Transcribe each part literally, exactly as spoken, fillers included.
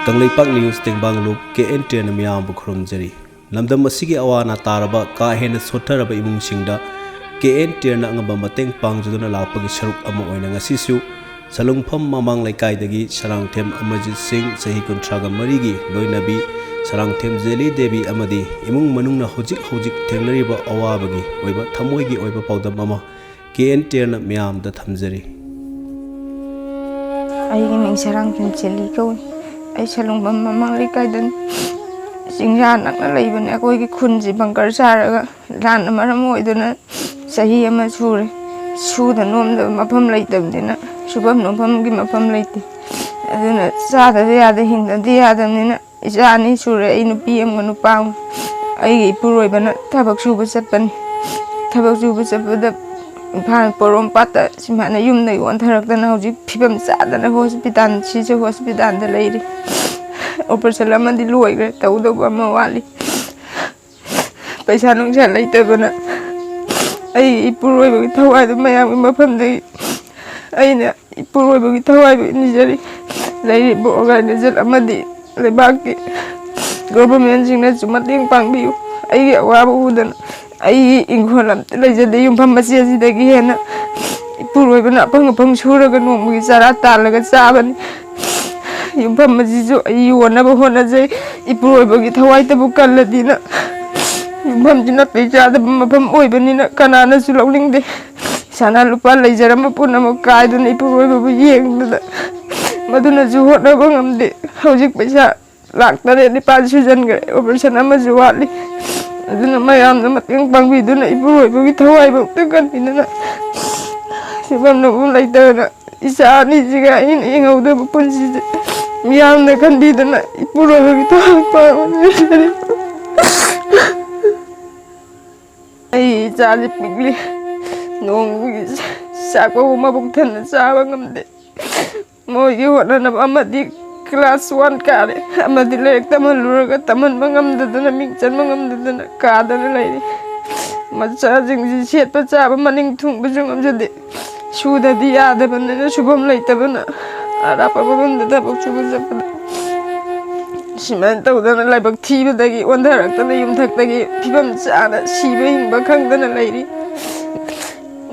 Kangleipak news ꯇꯦꯡꯕꯥꯡ ꯂꯨꯞ ꯀꯦ and ꯇꯦꯔꯅ ꯃꯤꯌꯥꯝꯕꯨ ꯈꯨꯔꯨꯝꯖꯔꯤ꯫ ꯂꯝꯗꯝ ꯑꯁꯤꯒꯤ ꯑꯋꯥ ꯑꯅꯥ ꯇꯥꯔꯕ ꯀꯥ ꯍꯦꯟꯅ ꯁꯣꯠꯊꯔꯕ ꯏꯃꯨꯡꯁꯤꯡꯗ ꯀꯦ ꯑꯦꯟ ꯇꯦꯔꯅ ꯑꯉꯝꯕ ꯃꯇꯦꯡ ꯄꯥꯡꯖꯗꯨꯅ ꯂꯥꯛꯄꯒꯤ ꯁꯔꯨꯛ ꯑꯃ ꯑꯣꯏꯅ ꯉꯁꯤꯁꯨ ꯁꯂꯨꯡꯐꯝ ꯃꯃꯥꯡ ꯂꯩꯀꯥꯏꯗꯒꯤ ꯁꯔꯥꯡꯊꯦꯝ ꯑꯃꯔꯖꯤꯠ ꯁꯤꯡ, ꯆꯍꯤ ꯀꯨꯟꯊ꯭ꯔꯥꯒ ꯃꯔꯤꯒꯤ ꯂꯣꯏꯅꯕꯤ ꯁꯔꯥꯡꯊꯦꯝ ꯖꯦꯂꯤ ꯗꯦꯕꯤ ꯑꯃꯗꯤ ꯏꯃꯨꯡ ꯃꯅꯨꯡꯅ ꯍꯧꯖꯤꯛ ꯍꯧꯖꯤꯛ ꯊꯦꯡꯅꯔꯤꯕ ꯑꯋꯥꯕꯒꯤ ꯑꯣꯏꯕ ꯊꯃꯣꯏꯒꯤ ꯑꯣꯏꯕ ꯄꯥꯎꯗꯝ ꯑꯃ ꯀꯦ ꯑꯦꯟ ꯇꯦꯔꯅ ꯃꯤꯌꯥꯝꯗ ꯊꯝꯖꯔꯤ꯫ ꯑꯩꯒꯤ ꯃꯤꯡ ꯁꯔꯥꯡꯊꯦꯝ ꯖꯦꯂꯤ ꯀꯧꯏ꯫ ꯑꯩ ꯁꯂꯨꯡꯕꯝ ꯃꯃꯥꯡ ꯂꯩꯀꯥꯏꯗꯅꯤ꯫ ꯆꯤꯡꯌꯥ ꯅꯛꯅ ꯂꯩꯕꯅꯦ꯫ ꯑꯩꯈꯣꯏꯒꯤ ꯈꯨꯟꯁꯤ ꯕꯪꯀꯔ ꯁꯥꯔꯒ ꯂꯥꯟꯅ ꯃꯔꯝ ꯑꯣꯏꯗꯨꯅ ꯆꯍꯤ ꯑꯃ ꯁꯨꯔꯦ꯫ ꯁꯨꯗ ꯅꯣꯝꯗꯕ ꯃꯐꯝ ꯂꯩꯇꯕꯅꯤꯅ ꯁꯨꯐꯝ ꯅꯣꯝꯐꯝꯒꯤ ꯃꯐꯝ ꯂꯩꯇꯦ꯫ ꯑꯗꯨꯅ ꯆꯥꯗꯕ ꯌꯥꯗꯦ, ꯍꯤꯡꯗꯗꯤ ꯌꯥꯗꯕꯅꯤꯅ ꯏꯆꯥ ꯑꯅꯤ ꯁꯨꯔꯦ, ꯑꯩ ꯅꯨꯄꯤ ꯑꯃꯒ ꯅꯨꯄꯥ ꯑꯃꯒ꯫ ꯑꯩꯒꯤ ꯏꯄꯨꯔꯣꯏꯕꯅ ꯊꯕꯛ ꯁꯨꯕ ꯆꯠꯄꯅꯤ꯫ ꯊꯕꯛ ꯁꯨꯕ ꯆꯠꯄꯗ ꯏꯝꯐꯥꯜ ꯄꯣꯔꯣꯝꯄꯥꯠꯇ ꯁꯨꯃꯥꯏꯅ ꯌꯨꯝꯗꯒꯤ ꯑꯣꯟꯊꯔꯛꯇꯅ ꯍꯧꯖꯤꯛ ꯐꯤꯕꯝ ꯆꯥꯗꯅ ꯍꯣꯁꯄꯤꯇꯥꯜ, ꯁꯤꯖ ꯍꯣꯁꯄꯤꯇꯥꯜꯗ ꯂꯩꯔꯤ꯫ ꯑꯣꯄꯔꯦꯁꯟ ꯑꯃꯗꯤ ꯂꯣꯏꯈ꯭ꯔꯦ, ꯇꯧꯗꯧꯕ ꯑꯃ ꯋꯥꯠꯂꯤ꯫ ꯄꯩꯁꯥ ꯅꯨꯡꯁꯥ ꯂꯩꯇꯕꯅ ꯑꯩ ꯏꯄꯨꯔꯣꯏꯕꯒꯤ ꯊꯋꯥꯏꯗꯨ ꯃꯌꯥꯝꯒꯤ ꯃꯐꯝꯗꯒꯤ ꯑꯩꯅ ꯏꯄꯨꯔꯣꯏꯕꯒꯤ ꯊꯋꯥꯏꯕꯨ ꯅꯤꯖꯔꯤ꯫ ꯂꯩꯔꯤꯕ ꯑꯣꯔꯒꯅꯥꯏꯖꯦꯁꯟ ꯑꯃꯗꯤ ꯂꯩꯕꯥꯛꯀꯤ ꯒꯣꯚꯔꯟꯃꯦꯟꯁꯤꯡꯅꯁꯨ ꯃꯇꯦꯡ ꯄꯥꯡꯕꯤꯌꯨ꯫ ꯑꯩꯒꯤ ꯑꯋꯥꯕ ꯎꯗꯅ ꯑꯩꯒꯤ ꯏꯪꯈꯣꯜ ꯑꯝꯇ ꯂꯩꯖꯗꯦ꯫ ꯌꯨꯝꯐꯝ ꯃꯆꯦ ꯑꯁꯤꯗꯒꯤ ꯍꯦꯟꯅ ꯏꯄꯨꯔꯣꯏꯕꯅ ꯑꯐꯪ ꯑꯐꯪ ꯁꯨꯔꯒ ꯅꯣꯡꯃꯒꯤ ꯆꯔꯥ ꯇꯥꯜꯂꯒ ꯆꯥꯕꯅꯤ꯫ ꯌꯨꯝꯐꯝ ꯑꯁꯤꯁꯨ ꯑꯩ ꯌꯣꯟꯅꯕ ꯍꯣꯠꯅꯖꯩ꯫ ꯏꯄꯨꯔꯣꯏꯕꯒꯤ ꯊꯋꯥꯏꯇꯕꯨ ꯀꯜꯂꯗꯤꯅ꯫ ꯌꯨꯝꯐꯝꯁꯤ ꯅꯥꯇꯩ ꯆꯥꯗꯕ ꯃꯐꯝ ꯑꯣꯏꯕꯅꯤꯅ ꯀꯅꯥꯅꯁꯨ ꯂꯧꯅꯤꯡꯗꯦ꯫ ꯁꯅꯥ ꯂꯨꯄꯥ ꯂꯩꯖꯔꯝꯕ ꯄꯨꯝꯅꯃꯛ ꯀꯥꯏꯗꯨꯅ ꯏꯄꯨꯔꯣꯏꯕꯕꯨ ꯌꯦꯡꯗꯅ ꯃꯗꯨꯅꯁꯨ ꯍꯣꯠꯅꯕ ꯉꯝꯗꯦ꯫ ꯍꯧꯖꯤꯛ ꯄꯩꯁꯥ ꯂꯥꯛ ꯇꯔꯦꯠ ꯅꯤꯄꯥꯜ ꯁꯨꯖꯟꯈ꯭ꯔꯦ꯫ ꯑꯣꯄꯔꯦꯁꯟ ꯑꯃꯁꯨ ꯋꯥꯠꯂꯤ꯫ ꯑꯗꯨꯅ ꯃꯌꯥꯝꯅ ꯃꯇꯦꯡ ꯄꯥꯡꯕꯤꯗꯨꯅ ꯏꯄꯨꯔꯣꯏꯕꯒꯤ ꯊꯋꯥꯏꯕꯨ ꯑꯝꯇ ꯀꯟꯕꯤꯗꯨꯅ ꯁꯤꯐꯝ ꯅꯣꯝꯐꯝ ꯂꯩꯇꯗꯅ ꯏꯆꯥ ꯑꯅꯤꯁꯤꯒ ꯑꯩꯅ ꯍꯤꯡꯍꯧꯗꯕ ꯄꯨꯟꯁꯤꯁꯦ ꯃꯤꯌꯥꯝꯅ ꯈꯟꯕꯤꯗꯨꯅ ꯏꯄꯨꯔꯣꯏꯕꯒꯤ ꯊꯋꯥꯏ ꯄꯥꯡꯕꯤꯔꯦ꯫ ꯑꯩ ꯏꯆꯥꯁꯦ ꯄꯤꯛꯂꯤ꯫ ꯅꯣꯡꯃꯒꯤ ꯆꯥꯛ ꯐꯥꯎꯕ ꯃꯕꯨꯛ ꯊꯟꯅ ꯆꯥꯕ ꯉꯝꯗꯦ꯫ ꯃꯣꯏꯒꯤ ꯍꯣꯠꯅꯅꯕ ꯑꯃꯗꯤ ꯀ꯭ꯂꯥꯁ ꯋꯥꯟ ꯀꯥꯔꯦ, ꯑꯃꯗꯤ ꯂꯥꯏꯔꯤꯛ ꯇꯝꯍꯜꯂꯨꯔꯒ ꯇꯝꯍꯟꯕ ꯉꯝꯗꯗꯅ, ꯃꯤꯡ ꯆꯟꯕ ꯉꯝꯗꯗꯅ ꯀꯥꯗꯅ ꯂꯩꯔꯤ꯫ ꯃꯆꯥꯁꯤꯡꯁꯤ ꯁꯦꯠꯄ ꯆꯥꯕ ꯃꯅꯤꯡ ꯊꯨꯡꯕꯁꯨ ꯉꯝꯖꯗꯦ꯫ ꯁꯨꯗꯗꯤ ꯌꯥꯗꯕꯅꯤꯅ ꯁꯨꯐꯝ ꯂꯩꯇꯕꯅ ꯑꯔꯥꯞꯄ ꯃꯐꯝꯗ ꯊꯕꯛ ꯁꯨꯕ ꯆꯠꯄꯗ ꯁꯨꯃꯥꯏꯅ ꯇꯧꯗꯅ ꯂꯥꯏꯕꯛ ꯊꯤꯕꯗꯒꯤ ꯑꯣꯟꯊꯔꯛꯇꯅ ꯌꯨꯝꯊꯛꯇꯒꯤ ꯐꯤꯕꯝ ꯆꯥꯅ ꯁꯤꯕ ꯍꯤꯡꯕ ꯈꯪꯗꯅ ꯂꯩꯔꯤ꯫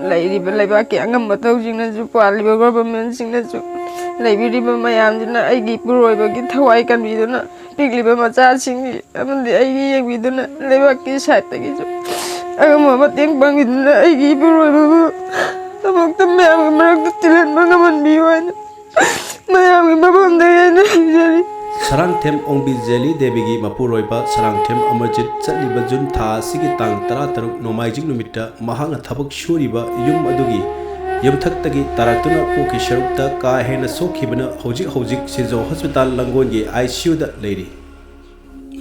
ꯂꯩꯔꯤꯕ ꯂꯩꯕꯥꯛꯀꯤ ꯑꯉꯝꯕ ꯊꯧꯁꯤꯡꯅꯁꯨ, ꯄꯥꯜꯂꯤꯕ ꯒꯣꯚꯔꯟꯃꯦꯟꯠꯁꯤꯡꯅꯁꯨ, ꯂꯩꯕꯤꯔꯤꯕ ꯃꯌꯥꯝꯁꯤꯅ ꯑꯩꯒꯤ ꯏꯄꯨꯔꯣꯏꯕꯒꯤ ꯊꯋꯥꯏ ꯀꯟꯕꯤꯗꯨꯅ, ꯄꯤꯛꯂꯤꯕ ꯃꯆꯥꯁꯤꯡꯒꯤ ꯑꯃꯗꯤ ꯑꯩꯒꯤ ꯌꯦꯡꯕꯤꯗꯨꯅ, ꯂꯩꯕꯥꯛꯀꯤ ꯁꯥꯏꯠꯇꯒꯤꯁꯨ ꯑꯉꯝꯕ ꯃꯇꯦꯡ ꯄꯥꯡꯕꯤꯗꯨꯅ ꯑꯩꯒꯤ ꯏꯄꯨꯔꯣꯏꯕꯕꯨ ꯊꯕꯛꯇ ꯃꯌꯥꯝꯒꯤ ꯃꯔꯛꯇ ꯇꯤꯜꯍꯟꯕ ꯉꯝꯍꯟꯕꯤꯌꯨ ꯍꯥꯏꯅ ꯃꯌꯥꯝꯒꯤ ꯃꯐꯝꯗ ꯍꯦꯟꯅ ꯅꯤꯖꯔꯤ꯫ ꯁꯔꯥꯡꯊꯦꯝ ꯑꯣꯡꯕꯤ ꯖꯦꯂꯤ ꯗꯦꯕꯤꯒꯤ ꯃꯄꯨꯔꯣꯏꯕ ꯁꯔꯥꯡꯊꯦꯝ ꯑꯃꯔꯖꯤꯠ ꯆꯠꯂꯤꯕ ꯖꯨꯟ ꯊꯥ ꯑꯁꯤꯒꯤ ꯇꯥꯡ ꯇꯔꯥ ꯇꯔꯨꯛ ꯅꯣꯡꯃꯥꯏꯖꯤꯡ ꯅꯨꯃꯤꯠꯇ ꯃꯍꯥꯛꯅ ꯊꯕꯛ ꯁꯨꯔꯤꯕ ꯌꯨꯝ ꯑꯗꯨꯒꯤ ꯌꯨꯝꯊꯛꯇꯒꯤ ꯇꯥꯔꯛꯇꯨꯅ ꯄꯣꯛꯈꯤ ꯁꯔꯨꯛꯇ ꯀꯥ ꯍꯦꯟꯅ ꯁꯣꯛꯈꯤꯕꯅ ꯍꯧꯖꯤꯛ ꯍꯧꯖꯤꯛ ꯁꯤꯖꯣ ꯍꯣꯁꯄꯤꯇꯥꯜ ꯂꯪꯒꯣꯜꯒꯤ ꯑꯥꯏ ꯁꯤ ꯌꯨꯗ ꯂꯩꯔꯤ꯫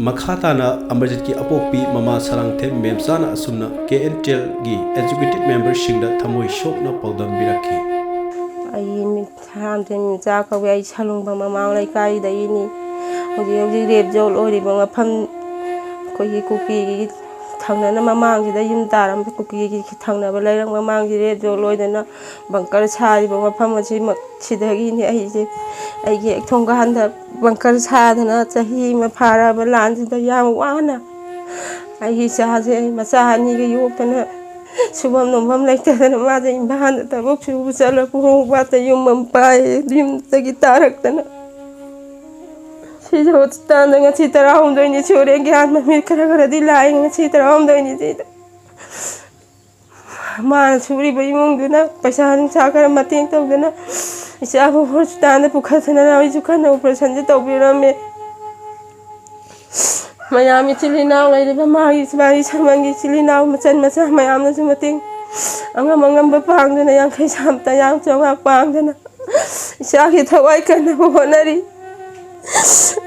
ꯃꯈꯥ ꯇꯥꯅ ꯑꯃꯔꯖꯤꯠꯀꯤ ꯑꯄꯣꯛꯄꯤ ꯃꯃꯥ ꯁꯔꯥꯡꯊꯦꯝ ꯃꯦꯝꯆꯥꯅ ꯑꯁꯨꯝꯅ ꯀꯦ ꯑꯦꯟ ꯇꯤ ꯑꯦꯜꯒꯤ ꯑꯦꯛꯖꯤꯀ꯭ꯌꯨꯇꯤꯚ ꯃꯦꯝꯕꯔꯁꯤꯡꯗ ꯊꯃꯣꯏ ꯁꯣꯛꯅ ꯄꯥꯎꯗꯝꯕꯤꯔꯛꯈꯤ꯫ ꯑꯩ ꯃꯤ ꯁꯔꯥꯡꯊꯦꯝ ꯃꯦꯝꯆꯥ ꯀꯧꯏ꯫ ꯑꯩ ꯁꯂꯨꯡꯕ ꯃꯃꯥꯡ ꯂꯩꯀꯥꯏꯗꯒꯤꯅꯤ꯫ ꯍꯧꯖꯤꯛ ꯍꯧꯖꯤꯛ ꯔꯦꯞ ꯖꯣꯟ ꯑꯣꯏꯔꯤꯕ ꯃꯐꯝ ꯑꯩꯈꯣꯏꯒꯤ ꯀꯨꯀꯤꯒꯤ ꯊꯪꯅꯅ ꯃꯃꯥꯡꯁꯤꯗ ꯌꯨꯝ ꯇꯥꯔꯝꯕ ꯀꯨꯀꯤꯒꯤ ꯊꯪꯅꯕ ꯂꯩꯔꯛ ꯃꯃꯥꯡꯁꯤ ꯔꯦꯞ ꯖꯣꯟ ꯑꯣꯏꯗꯅ ꯕꯪꯀꯔ ꯁꯥꯔꯤꯕ ꯃꯐꯝ ꯑꯁꯤꯃꯛ ꯁꯤꯗꯒꯤꯅꯤ꯫ ꯑꯩꯁꯦ ꯑꯩꯒꯤ ꯍꯦꯛ ꯊꯣꯡꯒꯥꯟꯗ ꯕꯪꯀꯔ ꯁꯥꯗꯅ ꯆꯍꯤ ꯑꯃ ꯐꯥꯔꯛꯑꯕ ꯂꯥꯟꯁꯤꯗ ꯌꯥꯝ ꯋꯥꯅ ꯑꯩꯒꯤ ꯏꯆꯥꯁꯦ, ꯑꯩ ꯃꯆꯥ ꯑꯅꯤꯒ ꯌꯣꯛꯇꯅ ꯁꯨꯐꯝ ꯅꯣꯝꯐꯝ ꯂꯩꯇꯗꯅ ꯃꯥꯁꯦ ꯏꯝꯐꯥꯜꯗ ꯊꯕꯛ ꯁꯨꯕ ꯆꯠꯂ ꯄꯣꯔꯣꯝꯄꯥꯠꯇ ꯌꯨꯝ ꯑꯃ ꯄꯥꯏ꯫ ꯌꯨꯝꯗꯒꯤ ꯇꯥꯔꯛꯇꯅ ꯁꯤꯁꯦ ꯍꯣꯁꯄꯤꯇꯥꯜꯗ ꯉꯁꯤ ꯇꯔꯥꯍꯨꯝꯗꯣꯏꯅꯤ ꯁꯨꯔꯦ꯫ ꯒ꯭ꯌꯥꯟ ꯃꯃꯤꯠ ꯈꯔ ꯈꯔꯗꯤ ꯂꯥꯛꯑꯦ꯫ ꯉꯁꯤ ꯇꯔꯥꯍꯨꯝꯗꯣꯏꯅꯤ ꯁꯤꯗ ꯃꯥꯅ ꯁꯨꯔꯤꯕ ꯏꯃꯨꯡꯗꯨꯅ ꯄꯩꯁꯥ ꯅꯨꯡꯁꯥ ꯈꯔ ꯃꯇꯦꯡ ꯇꯧꯗꯅ ꯏꯆꯥꯕꯨ ꯍꯣꯁꯄꯤꯇꯥꯜꯗ ꯄꯨꯈꯠꯇꯅ ꯑꯩꯁꯨ ꯀꯟꯅ ꯑꯣꯄꯔꯦꯁꯟꯁꯦ ꯇꯧꯕꯤꯔꯝꯃꯦ꯫ ꯃꯌꯥꯝ ꯏꯆꯤꯜ ꯏꯅꯥꯎ ꯂꯩꯔꯤꯕ ꯃꯥꯒꯤ ꯃꯥꯒꯤ ꯁꯪꯒꯝꯒꯤ ꯏꯆꯤꯜ ꯏꯅꯥꯎ ꯃꯆꯟ ꯃꯆꯥ ꯃꯌꯥꯝꯅꯁꯨ ꯃꯇꯦꯡ ꯑꯉꯝ ꯑꯉꯝꯕ ꯄꯥꯡꯗꯅ ꯌꯥꯡꯈꯩ ꯆꯥꯝꯃ ꯇꯔꯥ ꯆꯥꯝꯃꯉꯥ ꯄꯥꯡꯗꯅ ꯏꯆꯥꯒꯤ ꯊꯋꯥꯏ ꯀꯟꯅꯕ ꯍꯣꯠꯅꯔꯤ꯫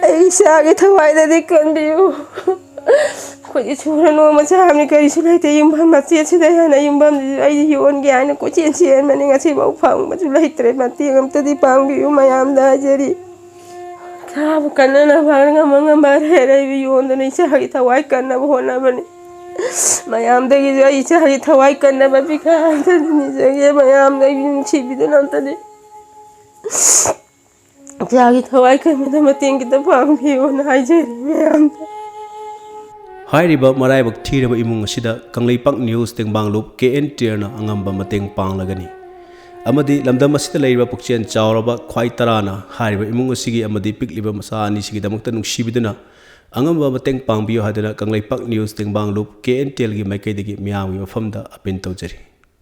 ꯑꯩ ꯏꯆꯥꯒꯤ ꯊꯋꯥꯏꯗꯗꯤ ꯀꯟꯕꯤꯌꯨ꯫ ꯑꯩꯈꯣꯏꯗꯤ ꯁꯨꯔ ꯅꯣꯝꯕ ꯆꯥꯕꯅꯤ, ꯀꯔꯤꯁꯨ ꯂꯩꯇꯦ꯫ ꯌꯨꯝꯐꯝ ꯃꯆꯦꯠꯁꯤꯗ ꯍꯦꯟꯅ ꯌꯨꯝꯐꯝꯁꯤꯁꯨ ꯑꯩꯗꯤ ꯌꯣꯟꯒꯦ ꯍꯥꯏꯅ ꯀꯣꯏꯆꯦꯟ ꯆꯦꯟꯕꯅꯤ꯫ ꯉꯁꯤꯐꯥꯎ ꯐꯪꯕꯁꯨ ꯂꯩꯇ꯭ꯔꯦ꯫ ꯃꯇꯦꯡ ꯑꯝꯇꯗꯤ ꯄꯥꯡꯕꯤꯌꯨ ꯃꯌꯥꯝꯗ ꯍꯥꯏꯖꯔꯤ꯫ ꯆꯥꯕ ꯀꯟꯅꯅꯕ ꯉꯝꯕ ꯉꯝꯕ ꯑꯔꯩ ꯑꯔꯩꯕ ꯌꯣꯟꯗꯅ ꯏꯆꯥꯒꯤ ꯊꯋꯥꯏ ꯀꯟꯅꯕ ꯍꯣꯠꯅꯕꯅꯤ꯫ ꯃꯌꯥꯝꯗꯒꯤꯁꯨ ꯑꯩ ꯏꯆꯥꯒꯤ ꯊꯋꯥꯏ ꯀꯟꯅꯕ ꯄꯤꯈꯥ ꯑꯝꯇꯗꯤ ꯅꯤꯖꯒꯦ꯫ ꯃꯌꯥꯝꯅ ꯑꯩꯕꯨ ꯅꯨꯡꯁꯤꯕꯤꯗꯨꯅ ꯑꯝꯇꯗꯤ ꯏꯆꯥꯒꯤ ꯊꯋꯥꯏ ꯀꯟꯕꯗ ꯃꯇꯦꯡ ꯈꯤꯇ ꯄꯥꯡꯕꯤꯌꯣꯅ ꯍꯥꯏꯖꯔꯤ ꯃꯌꯥꯝꯗ꯫ ꯍꯥꯏꯔꯤꯕ ꯃꯔꯥꯏꯕꯛ ꯊꯤꯔꯕ ꯏꯃꯨꯡ ꯑꯁꯤꯗ ꯀꯪꯂꯩꯄꯥꯛ ꯅ꯭ꯌꯨꯁ ꯇꯦꯡꯕꯥꯡꯂꯨꯞ ꯀꯦ ꯑꯦꯟ ꯇꯦꯜꯅ ꯑꯉꯝꯕ ꯃꯇꯦꯡ ꯄꯥꯡꯂꯒꯅꯤ꯫ ꯑꯃꯗꯤ ꯂꯝꯗꯝ ꯑꯁꯤꯗ ꯂꯩꯔꯤꯕ ꯄꯨꯛꯆꯦꯜ ꯆꯥꯎꯔꯕ ꯈ꯭ꯋꯥꯏ ꯇꯔꯥꯅ ꯍꯥꯏꯔꯤꯕ ꯏꯃꯨꯡ ꯑꯁꯤꯒꯤ ꯑꯃꯗꯤ ꯄꯤꯛꯂꯤꯕ ꯃꯆꯥ ꯑꯅꯤꯁꯤꯒꯤꯗꯃꯛꯇ ꯅꯨꯡꯁꯤꯕꯤꯗꯨꯅ ꯑꯉꯝꯕ ꯃꯇꯦꯡ ꯄꯥꯡꯕꯤꯌꯨ ꯍꯥꯏꯗꯨꯅ ꯀꯪꯂꯩꯄꯥꯛ ꯅ꯭ꯌꯨꯁ ꯇꯦꯡꯕꯥꯡꯂꯨꯞ ꯀꯦ ꯑꯦꯟ ꯇꯦꯜꯒꯤ ꯃꯥꯏꯀꯩꯗꯒꯤ ꯃꯤꯌꯥꯝꯒꯤ ꯃꯐꯝꯗ ꯑꯄꯤꯜ ꯇꯧꯖꯔꯤ꯫